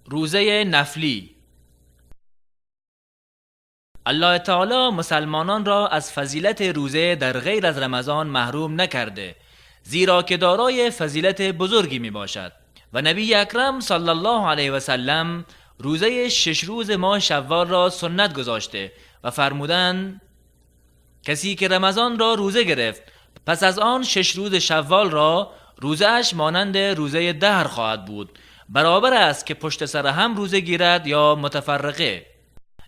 روزه نفلی. الله تعالی مسلمانان را از فضیلت روزه در غیر از رمضان محروم نکرده، زیرا که دارای فضیلت بزرگی می باشد. و نبی اکرم صلی الله علیه و سلم روزه 6 روز ماه شوال را سنت گذاشته و فرمودند کسی که رمضان را روزه گرفت پس از آن 6 روز شوال را روزه‌اش مانند روزه دهر خواهد بود، برابر است که پشت سر هم روزه گیرد یا متفرقه.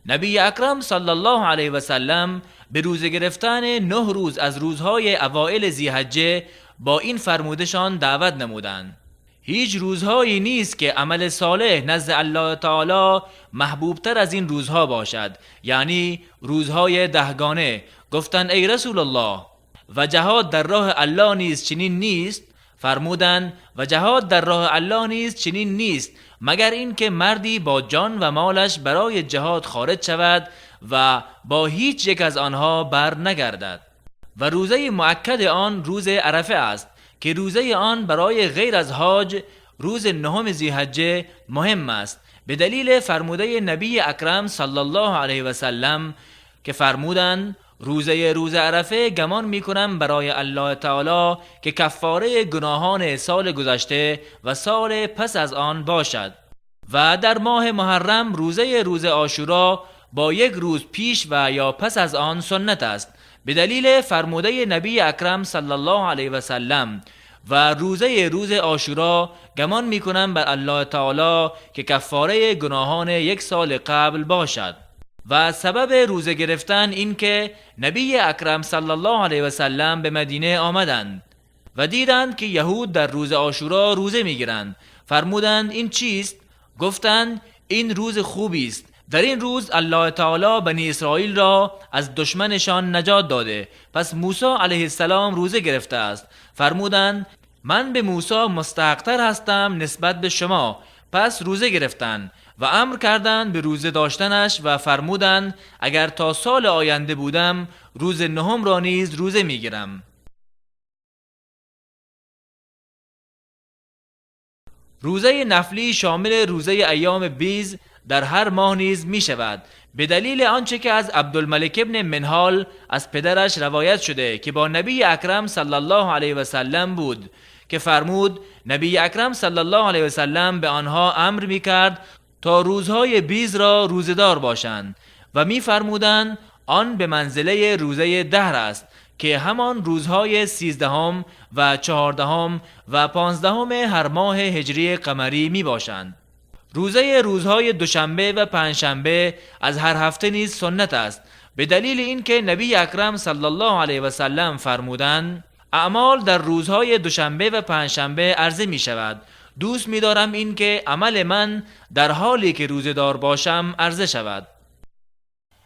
نبی اکرم صلی الله علیه و سلم به روزه گرفتن 9 روز از روزهای اوائل ذی‌حجه با این فرمودشان دعوت نمودند: هیچ روزهایی نیست که عمل صالح نزد الله تعالی محبوبتر از این روزها باشد، یعنی روزهای دهگانه. گفتند ای رسول الله، و جهاد در راه الله نیز چنین نیست؟ فرمودند و جهاد در راه الله نیز چنین نیست مگر اینکه مردی با جان و مالش برای جهاد خارج شود و با هیچ یک از آنها بر نگردد. و روزه مؤکد آن روز عرفه است که روزه آن برای غیر از حاج روز 9 ذی‌حجه مهم است، به دلیل فرموده نبی اکرم صلی الله علیه و سلم که فرمودند روزه روز عرفه گمان میکنم برای الله تعالی که کفاره گناهان سال گذشته و سال پس از آن باشد. و در ماه محرم روزه روز عاشورا با 1 روز پیش و یا پس از آن سنت است، به دلیل فرموده نبی اکرم صلی الله علیه و سلم. و روزه روز عاشورا گمان میکنم بر الله تعالی که کفاره گناهان 1 سال قبل باشد. و سبب روزه گرفتن این که نبی اکرم صلی الله علیه و سلم به مدینه آمدند و دیدند که یهود در روز عاشورا روزه میگیرند. فرمودند این چیست؟ گفتند این روز خوبی است، در این روز الله تعالی بنی اسرائیل را از دشمنشان نجات داده، پس موسی علیه السلام روزه گرفته است. فرمودند من به موسی مستحقتر هستم نسبت به شما، پس روزه گرفتند و امر کردند به روزه داشتنش و فرمودند اگر تا سال آینده بودم روز 9 را نیز روزه میگیرم. روزه نفلی شامل روزه ایام بیض در هر ماه نیز می شود، به دلیل آنچه که از عبدالملک ابن منهال از پدرش روایت شده که با نبی اکرم صلی الله علیه و سلم بود که فرمود نبی اکرم صلی الله علیه و سلم به آنها امر می کرد تا روزهای بیض را روزه‌دار باشند و می فرمودند آن به منزله روزه دهر است که همان روزهای 13 و 14 و 15 هر ماه هجری قمری می باشند. روزه روزهای دوشنبه و پنجشنبه از هر هفته نیز سنت است، به دلیل اینکه نبی اکرم صلی الله علیه و سلم فرمودند اعمال در روزهای دوشنبه و پنجشنبه عرضه می شود، دوست می دارم اینکه عمل من در حالی که روزه‌دار باشم عرضه شود.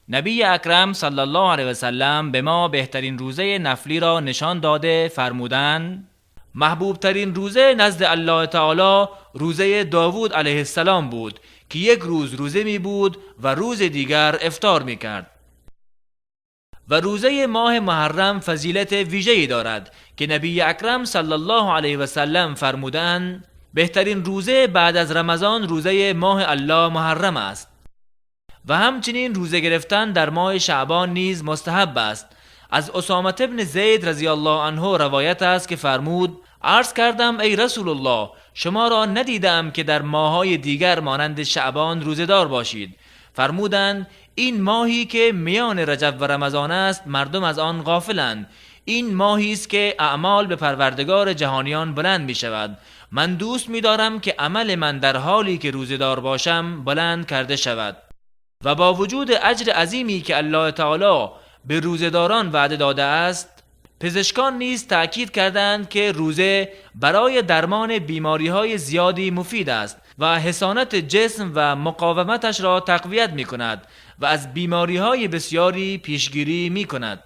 نبی اکرم صلی الله علیه و سلم به ما بهترین روزه نفلی را نشان داده فرمودند محبوب ترین روزه نزد الله تعالی روزه داوود علیه السلام بود که 1 روز روزه می بود و روز دیگر افطار می کرد. و روزه ماه محرم فضیلت ویژه‌ای دارد که نبی اکرم صلی الله علیه و سلم فرمودند بهترین روزه بعد از رمضان روزه ماه الله محرم است. و همچنین روزه گرفتن در ماه شعبان نیز مستحب است. از اسامه بن زید رضی الله عنه روایت است که فرمود عرض کردم ای رسول الله، شما را ندیدم که در ماه‌های دیگر مانند شعبان روزه‌دار باشید. فرمودند این ماهی که میان رجب و رمضان است مردم از آن غافلند، این ماهی است که اعمال به پروردگار جهانیان بلند می شود. من دوست می دارم که عمل من در حالی که روزه‌دار باشم بلند کرده شود. و با وجود اجر عظیمی که الله تعالی به روزه‌داران وعده داده است، پزشکان نیز تأکید کردند که روزه برای درمان بیماری‌های زیادی مفید است و حصانت جسم و مقاومتش را تقویت می‌کند و از بیماری‌های بسیاری پیشگیری می‌کند.